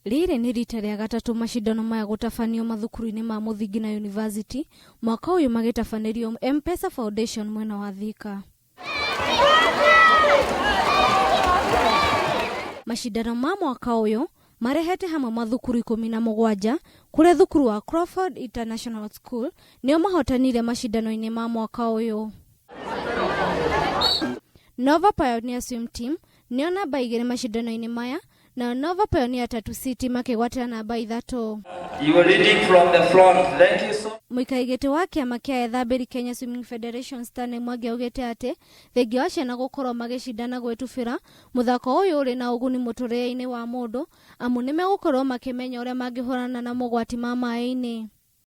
Rĩrĩ nĩ rita rĩa gatatũ macindano maya gũtabanio mathukuru-inĩ ma mũthingi na yunivasĩtĩ, mwaka ũyũ magĩtabanĩrio M-Pesa Foundation mwena wa Thika. Macindano ma mwaka ũyũ marehete hamwe mathukuru 17 kũrĩa thukuru wa Crawford International School nĩo mahotanire macindano-inĩ ma mwaka ũyũ. Nova Pioneer Swim Team nĩo namba 2 macindano-inĩ maya Nao Nova Pioneer Tatu City makĩgwatĩra namba 3. You are leading from the front. Thank you so Mũikarĩri gĩtĩ wa kĩama kĩa ethambĩri Kenya Swimming Federation Stanley Mwangi augĩte atĩ thengia wa ciana gũkorwo magĩcindana gwĩtubĩra, mũthako ũyũ ũrĩ na ũguni mũtũrĩre-inĩ wa mũndũ amu nĩmegũkorwo makĩmenya ũrĩa mangĩhũrana na mogwati ma maĩ-inĩ.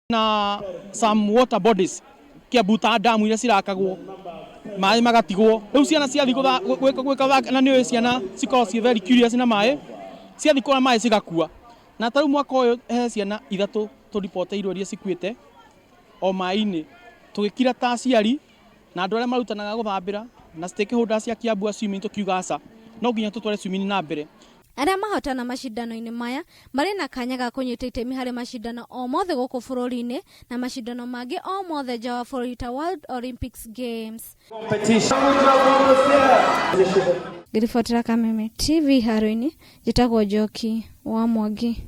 Na some water bodies Kiambu ta damu iria cirakagwo maĩ magatigwo rĩu ciana ciathiĩ gwĩka na nĩ ciana cikoragwo ciĩ very curious na maĩ ciathiĩ kũrĩa maĩ cigakua na ta rĩu mwaka ũyũ he ciana ithatũ tũripoteirwo iria cikuĩte o maĩ-inĩ tũgĩkira ta aciari na andũ arĩa marutanaga gũthambĩra na stakeholders cia Kiambu a swimming tũkiuga aca no nginya tũtware swimming na mbere. Arĩa mahotana macindano-inĩ maya marĩ na kanya ga kũnyita itemi harĩ macindano o mothe gũkũ bũrũri-inĩ na macindano mangĩ o mothe nja wa bũrũri ta World Olympics Games. Ngĩribotera Kameme TV haro-inĩ, njĩtagwo Njoki wa Mwangi.